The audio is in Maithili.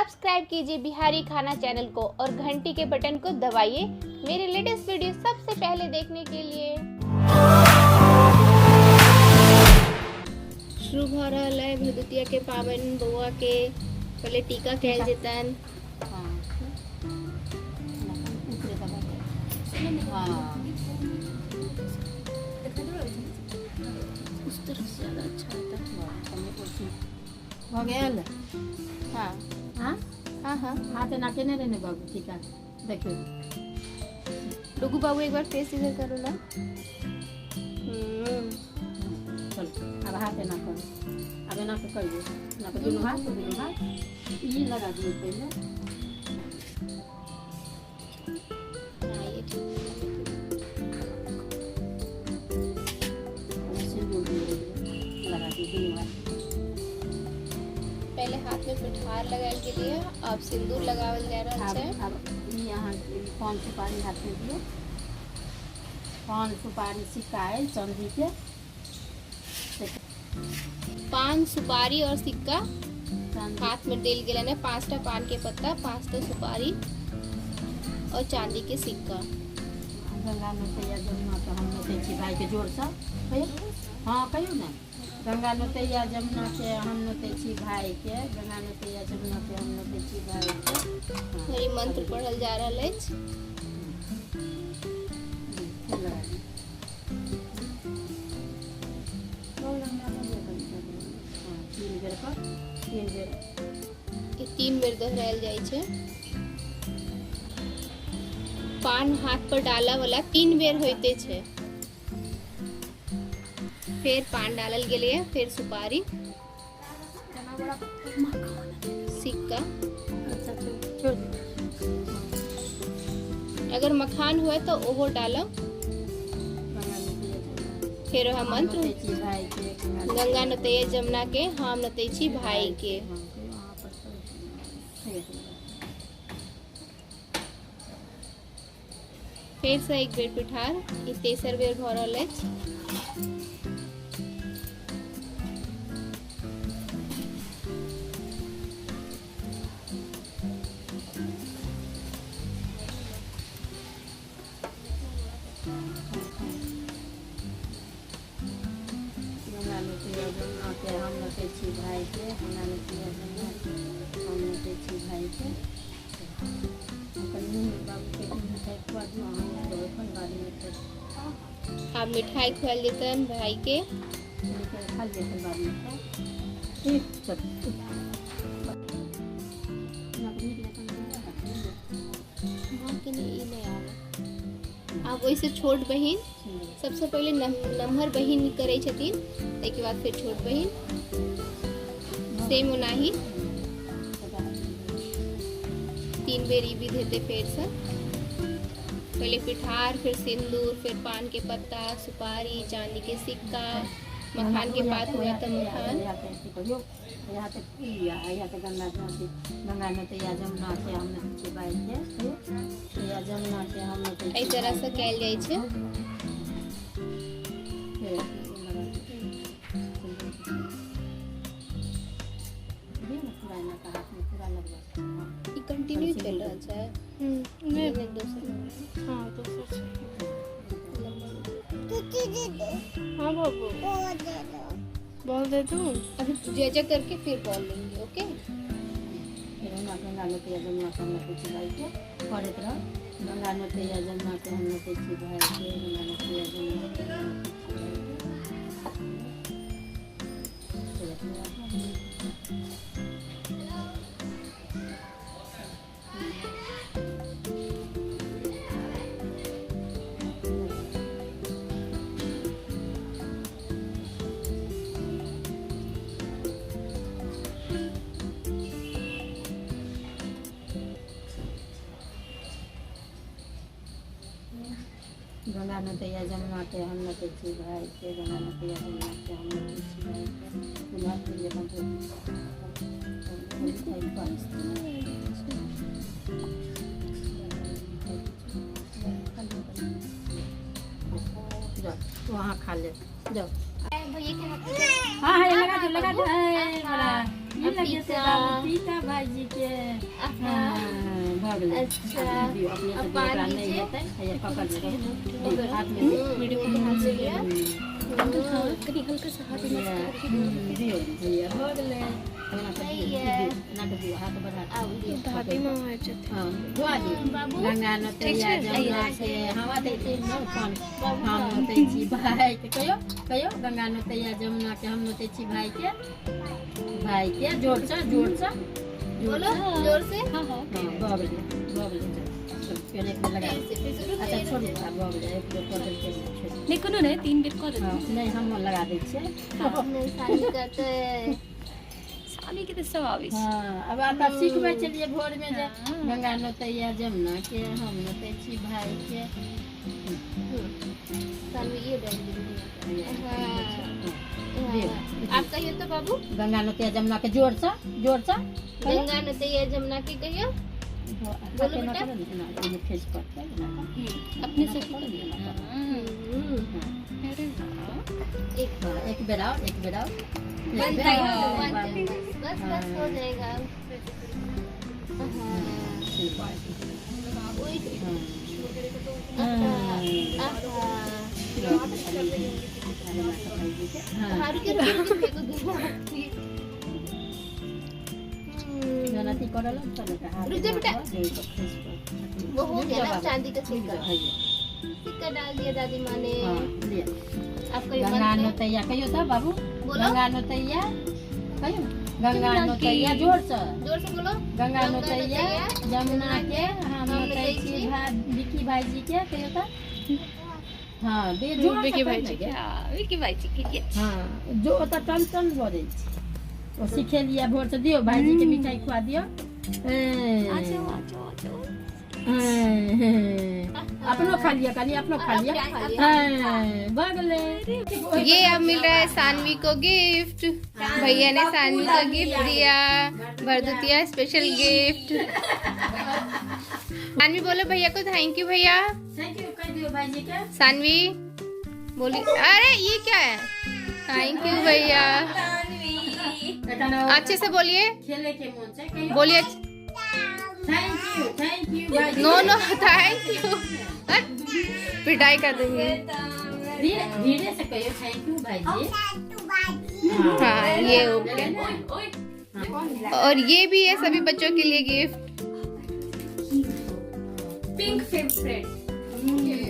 सब्सक्राइब कीजिए बिहारी खाना चैनल को और घंटी के बटन को दबाइए मेरे लेटेस्ट वीडियो सबसे पहले देखने के लिए। शुरू भऽ रहल है भरदुतिया के पाबनि। बौआ के पहले टीका कयल जेतनि। उस तरफ से ज्यादा अच्छा आता है। भऽ गेल। हाँ। हाँ। हाँ हाँ। हाथ एना केने रहने बाबू, टीका देखियौ। डुगू बाबू, एक बार फेस इधर करो ना। चल, आब हाथ एना करू, आब एना कऽ करियौ, एना कऽ दुनू हाथ, दुनू हाथ ई लगा दियौ पहिले। हाँ, ये ठीक। सिंदूर दियौ, लगा दियौ दुनू हाथ। पहले हाथ में पिठार लगायल गेलियै, अब सिंदूर लगावल जा रहल आब छै। आब ई अहाँ पान सुपारी हाथमे दियौ। पान सुपारी सिक्का अइ चाँदीके। पान सुपारी और सिक्का चाँदी। हाथ में देल गेलन है। 5टा पान के पत्ता, 5टा सुपारी और चांदी के सिक्का। गंगा नोतैया जमुना के हम नोतै छी भाइके, जोरसँ कहियौ। हँ, कहियौ ने। गंगा नोतैया जमुना के हम नोतै छी भाइके, गंगा नोतैया जमुना के हम नोतै छी भाइके। और ई मंत्र पढ़ल जा रहल अछि। फेर लगा दियौ। हँ, तीन बेर पर, तीन बेर। ई 3 बेर दोहरायल जाइ छै। पान हाथ पर डालऽ वाला 3 बेर होइते छै। फेर पान डालल गेलैए, फेर सुपारी, सिक्का। अच्छा, छोड़ दियौ। अगर मखान हुए तो ओहो डालब। गंगा नोतैया जमुना फेर वएह हम मंत्र। नोतै छी भाइके। गंगा नोतैया जमुना के हम नोतै छी भाई के। हँ, कहियौ अहाँ पर। कहियौ। फेरसँ एक बेर पिठार। ई तेसर बेर भऽ रहल अछि। गंगा नोतैया जमुना के हम नोतै छी भाइके, गंगा नोतैया जमुना के हम नोतै छी भाइके। अपन मुँहमे बाबूके मिठाइ खुआ दियौ अहाँ एखन, बादमे फेर। आब मिठाई खुआयल जेतनि भाई के। खा लिअ, फेर बादमे खायब। ठीक, चल। माँ के नहि, ई नहि आबै। आब ओहिसँ छोट बहिन, सबसँ पहिले नमहर बहिन करै छथिन, ताहिके बाद फेर छोट बहिन, सेम ओनाही 3 बेर ई विध हेतै फेरसँ। पहिले पिठार, फिर सिंदूर, फिर पान के पत्ता, सुपारी, चांदी के सिक्का, मखान के पात हुआ तऽ मखान। यहाँ पे यहाँ पे गंगा नदी, गंगा नोतैया जमुना के हम नोतै छी भाइके, या जमुना के हम नोतै एहि छी। तरहसँ कयल जाइ छै। फेर लगा दियौ ने पूरा, एना कऽ हाथमे पूरा लगबै। ई कंटिन्यू चलि रहल छै? नहि। नहि, दोसर। हाँ, दोसर छै। हाँ बाबू, बॉल दे दूँ? अभी जय जय करके फिर बॉल लेंगे, ओके? फेर हमरा गंगा नोतैया जमुना के हम नोतै छी भाइके, करैत रह। गंगा नोतैया जमुना के हम नोतै छी भाइके, गंगा नोतैया जमुना के हम नोतै छी भाइके। फेर अपने आप। गंगा नोतैया जमुना के हम नोतै छी भाइके, गंगा नोतैया जमुना के हम नोतै छी भाइके। दुनू हाथ मिलिए बंद। मिठाइ खुआ। जाओ, तू वहाँ खा ले, जाओ। भैया के हाथ में। हाँ हाँ, ये लगा दो, लगा दो। ए, बड़ा ई लगेतै बाबू टीका भाईजी के। हाँ, भऽ गेलै। अच्छा। दियौ, अपने से अब दियौ, पान ओकरा नहि लीजिए। हेतै, हैया पकड़ लेबै, हाथ में दियौ। हाथ से लिया। कनी हल्का सा हाथ में। दियौ भैया, भऽ गेलै। एना कऽ दियौ, दियौ, एना कऽ दियौ, हाथ बढ़ा कऽ। आब लिअ। दादी माँ आबि जेतै। हाँ, धोआ दियौ। बाबू। गंगा नोतैया जमुना के हवा दै छै न पान, हम नोतै छी भाई के। कहियो कहियो, गंगा नोतैया जमुना के, हम नोतै छी भाई के, भाई के। जोर से, जोर से। बोलो जोर से। हाँ हाँ। हाँ, भऽ गेलै, भऽ गेलै। चल, फेर एक बेर लगा। फिर से, फिर से, रुक अच्छा। जाइए। छोड़ू, आब भऽ गेलै, एक बेर कऽ देलकै ने, छोड़ू। नहि, कोनो नहि, 3 बेर कऽ हाँ, देतै। नहि, हम लगा दै छियै। नहीं, साली का तो साली के तऽ सब आबै छै। हाँ, अब आब सिखबै छलियै भोरमे जे गंगा नोतैया जमुना के, हम नोतै छी भाई के। सानवी, ये बैठ गई। हाँ, आप कहिए तो बाबू। गंगा नोतैया जमुना के, जोर से, जोर से। गंगा नोतैया जमुना के, कहियो, बोलो बेटा। खसि पड़तै, एना कऽ। अपने से। एना कऽ। अरे वाह। एक हाँ, एक बेर और, एक बेर और, एक वन बेर टाइम, और। वन टाइम, बस बस, हो जाएगा अब। हाँ। ओए, आहा, हाँ। हाँ, रुकिए रुकिए रुकिए, मेरे को गिरना। जहन अथी करऽ लगतऽ ने तऽ हाथ रुक जा बेटा। जोड़ि कऽ खसि पड़तै। वो हो गया ना। बाबा। चांदी का सिक्का, सिक्का डाल दिया दादी माँ ने। हाँ, लिअ। आपका ये गंगा मंत्र है। नोतैया, कहियौ तऽ बाबू। बोलो। गंगा नोतैया, कहियौ, गंगा नोतैया, जोर से। जोर से बोलो। गंगा नोतैया जमुना के, हम नोतै छी छी। भाई, विकी भाईजी के, कहियौ तऽ। हाँ, बे जोर से। विकी कहि ने भाईजी के। गे। हाँ, विकी भाईजी के, yes। हाँ, जो ओतऽ टन टन बजै छै, ओ सिखेलियै भोर से। दियौ, भाईजी के मिठाई खुआ दियौ। आ जाओ, आ जाओ, आ जाओ। अपनो खा लिअ, कनि अपनो खा लिअ। खा लिअ। हाँ, भऽ गेलै। ये अब मिल रहा है सानवी को गिफ्ट। भैया ने सानवी को गिफ्ट दिया, भरदुतिया स्पेशल गिफ्ट। सानवी, बोलो भैया को thank you भैया। Thank you कहि दियौ भाईजी के। सानवी बोली, अरे ये क्या है? Thank you भैया। एखन ओ अच्छे से बोलिए। खेले के मोन छै, कहियौ। बोलिए। Thank you, thank you भाईजी। नो नो, thank you, पिटाई कर देंगे। धीरे धीरे से कहियौ, thank you भाईजी। हाँ, ये ओके। और ये भी है सभी बच्चों के लिए गिफ्ट। Pink favourite. ये।